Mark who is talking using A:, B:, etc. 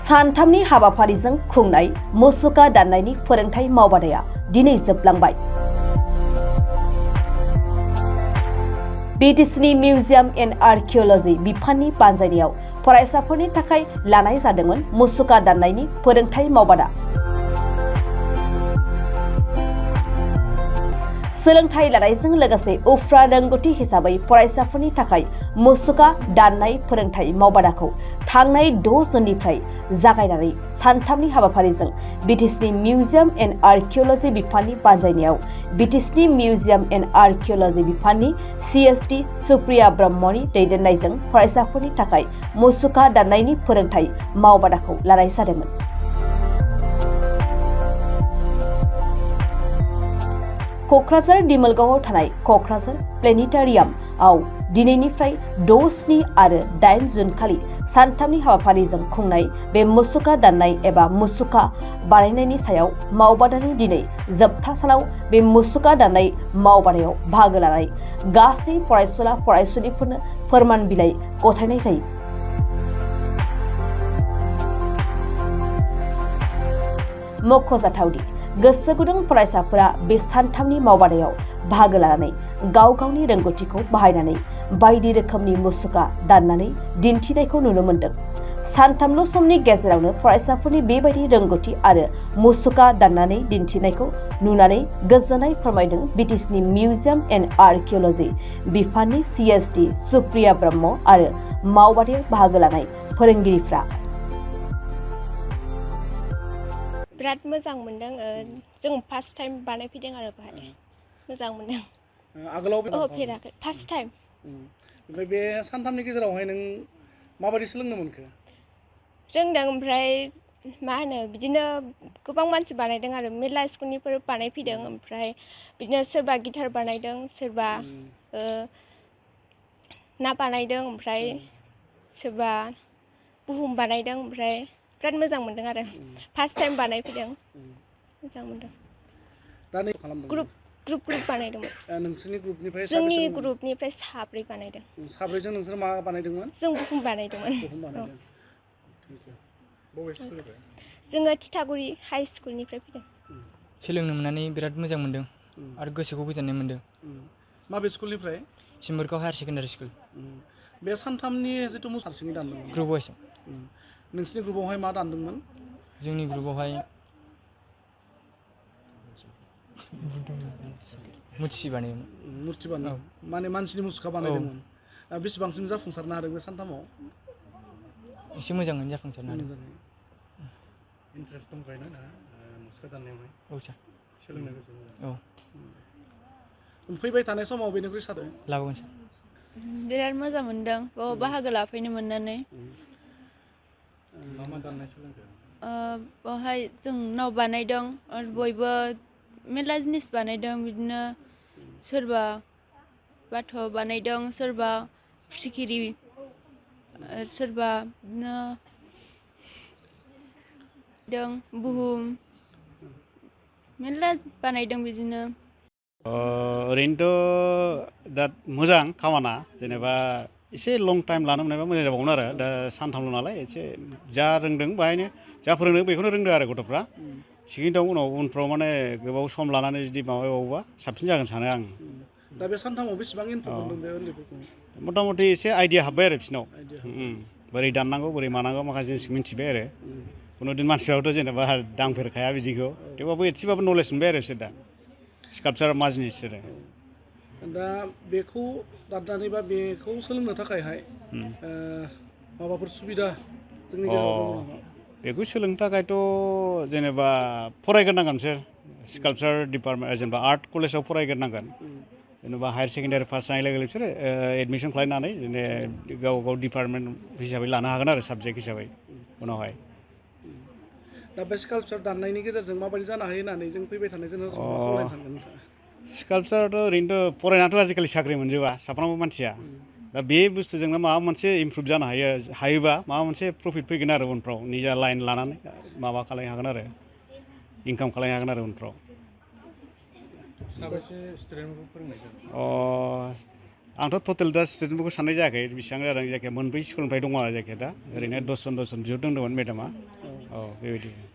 A: सानथामनि हाबाफारिजों खुंनाय मुसुखा दाननायनि फोरोंथाय मावबादाया दिनै जोबलांबाय। बिटिसिनि मिउजियाम एन्ड आर्किअल'जि बिफाननि बानजायनायाव फरायसाफोरनि थाखाय लानाय जादोंमोन मुसुखा दाननायनि फोरोंथाय मावबादा। सोलोंथाय लानायजों लोगोसे उफ्रा रोंगौथि हिसाबै फरायसाफोरनि थाखाय मुसुखा दाननाय फोरोंथाय मावबादाखौ थांनाय 6 जुननिफ्राय जागायनानै सानथामनि हाबाफारिजों बिटिसिनि मिउजियाम एन्ड आर्किअल'जि बिफाननि बानजायनायाव बिटिसिनि मिउजियाम एन्ड आर्किअल'जि बिफाननि CSD सुप्रिया ब्रह्मनि दैदेननायजों फरायसाफोरनि थाखाय मुसुखा दाननायनि फोरोंथाय मावबादाखौ लानाय जादोंमोन। क'क्राझार दिमोलगावआव थानाय क'क्राझार प्लेनेटारियामआव दिनैनिफ्राय 6, 7 आरो 8 जुन खालि सानथामनि हाबाफारिजों खुंनाय बे मुसुखा दाननाय एबा मुसुखा बानायनायनि सायाव मावबादानि दिनै जोबथा सानाव बे मुसुखा दाननाय मावबादायाव बाहागो लानाय गासै फरायसुला फरायसुलिफोरनो फोरमान बिलाइ गथायनाय जायो। मख'जाथावदि गोसो गुदुं फरायसाफोरा बे सानथामनि मावबादायाव बाहागो लानानै गाव गावनि रोंगौथिखौ बाहायनानै बायदि रोखोमनि मुसुखा दाननानै दिन्थिनायखौ नुनो मोन्दों। सानथामल' समनि गेजेरावनो फरायसाफोरनि बेबायदि रोंगौथि आरो मुसुखा दाननानै दिन्थिनायखौ नुनानै गोजोननाय फोरमायदों बिटिसिनि मिउजियाम एन्ड आर्किअल'जि बिफाननि CSD सुप्रिया ब्रह्म आरो मावबादायाव बाहागो लानाय फोरोंगिरिफ्रा।
B: बिराद मोजां मोनदों। जों फार्स्ट टाइम बानायफैदों आरो बाहाय मोजां मोनदों।
C: आगोलाव
B: फेराखै फार्स्ट टाइम।
C: ओमफ्राय बे सानथामनि गेजेरावहाय नों माबायदि सोलोंनो मोनखो?
B: रोंदों, ओमफ्राय मा होनो बिदिनो गोबां मानसि बानायदों आरो मेरला स्कुलनिफोर बानायफैदों। ओमफ्राय बिदिनो सोरबा गिटार बानायदों, सोरबा ना बानायदों, ओमफ्राय सोरबा बुहुम बानायदों। ओमफ्राय बिराद मोजां मोनदों आरो फार्स्ट टाइम बानायफैदों, मोजां मोनदों।
C: दा नै खालामदों
B: ग्रुप बानायदोंमोन।
C: नोंसोरनि ग्रुपनिफ्राय
B: जोंनि ग्रुपनिफ्राय 4 बानायदों।
C: 4जों नोंसोर मा बानायदोंमोन?
B: जों बुहुम बानायदोंमोन।
C: बुहुम बानायदों। बबे स्कुलनिफ्राय?
B: जोङो थिथागुरि हाइ स्कुलनिफ्राय फैदों।
D: सोलोंनो मोननानै बिराद मोजां मोनदों आरो गोसोखौ गोजोननाय मोनदों।
C: माबे स्कुलनिफ्राय?
D: सिम्बोरगाव हायार सेकेन्डारि स्कुल।
C: बे सानथामनि जिथु हारसिङै दानदोंमोन?
D: Group wise.
C: नोंसोरनि ग्रुपआवहाय मा दानदोंमोन?
D: जोंनि ग्रुपआवहाय मुर्थि बानायोमोन।
C: मुर्थि बानायो, माने मानसिनि मुसुखा बानायदोंमोन। बेसेबांसिम जाफुंसारनो हादों बे सानथामाव?
D: एसे मोजाङैनो जाफुंसारनो हादों।
C: इन्टारेस्ट दंखायो ना मुसुखा दाननायावहाय?
D: औ सार।
C: सोलोंनो गोसो?
D: औ।
C: फैबाय थानाय समाव बेनिख्रुइ साबसिन
D: लाबोगोन सार।
E: बिराद मोजां मोनदों बेयाव बाहागो लाफैनो मोननानै।
C: मा मा दाननाय सोलोंखो?
E: बेवहाय जों नाव बानायदों आरो बयबो मेरला जिनिस बानायदों। बिदिनो सोरबा बाथ' बानायदों, सोरबा सिखिरि, सोरबा बिदिनो बुहुम मेरला बानायदों बिदिनो।
F: ओरैनोथ' दा मोजां खामाना, जेनेबा एसे लं टाइम लानो मोननायबा मोजां जाबावगोन आरो। दा सानथामल' नालाय एसे जा रोंदों बाहायनो, जा फोरोंदों बेखौनो रोंदों आरो गथ'फ्रा। थिगैनो दं, उनफ्राव माने गोबाव सम लानानै जुदि माबाबावोबा साबसिन जागोन सानो आं।
C: दा बे सानथामाव बेसेबां इनपुट मोनदों बे उन्दैफोरखौ?
F: मथा मथि एसे आइडिया हाब्बाय आरो बिसोरनाव। बोरै दाननांगौ बोरै मानांगौ माखासे जिनिस मिन्थिबाय आरो। खुनुदिन मानसिफ्राबोथ' जेनेबा दांफेरखाया बिदिखौ, थेवबाबो एसेबाबो नलेज मोनबाय आरो बिसोर दा स्काल्पचार मा जिनिस आरो।
C: दा बेखौ दाननानै बा बेखौ सोलोंनो थाखायहाय माबाफोर सुबिदा जोंनि गेजेराव दङ नामा?
F: बेखौ सोलोंनो थाखायथ' जेनेबा फरायग्रोनांगोन बिसोर स्काल्पचार डिपार्टमेन्ट, जेनेबा आर्ट कलेजाव फरायग्रोनांगोन। जेनेबा हायार सेकेन्डारि पास जानाय लोगो लोगो बिसोरो एडमिसन खालामनानै गाव गाव डिपार्टमेन्ट हिसाबै लानो हागोन आरो साबजेक्ट हिसाबै उनावहाय।
C: दा बे स्काल्पचार दाननायनि गेजेरजों माबायदि जानो हायो होननानै जों फैबाय थानाय जेनेरेसनखौ खावलायनो सानगोन नोंथाङा?
F: स्काल्पचाराथ' ओरैनोथ' फरायनाथ' आजिखालि साख्रि मोनजोबा साफ्रोमबो मानसिया। दा बे बुस्थुजोंनो माबा मोनसे इमप्रुभ जानो हायोबा माबा मोनसे प्रफिट फैगोन आरो उनफ्राव, निजा लाइन लानानै माबा खालामनो हागोन आरो, इनकाम खालामनो हागोन आरो उनफ्राव।
C: साबेसे स्टुडेन्टफोरखौ फोरोंनाय जादों?
F: आंथ' टटेल दा स्टुडेन्टफोरखौ साननाय जायाखै बेसेबां जादों जायखिया मोनब्रै स्कुलनिफ्राय दङ आरो जायखिया दा ओरैनो 10 जन बिहरदोंमोन मेडामा औ बेबायदि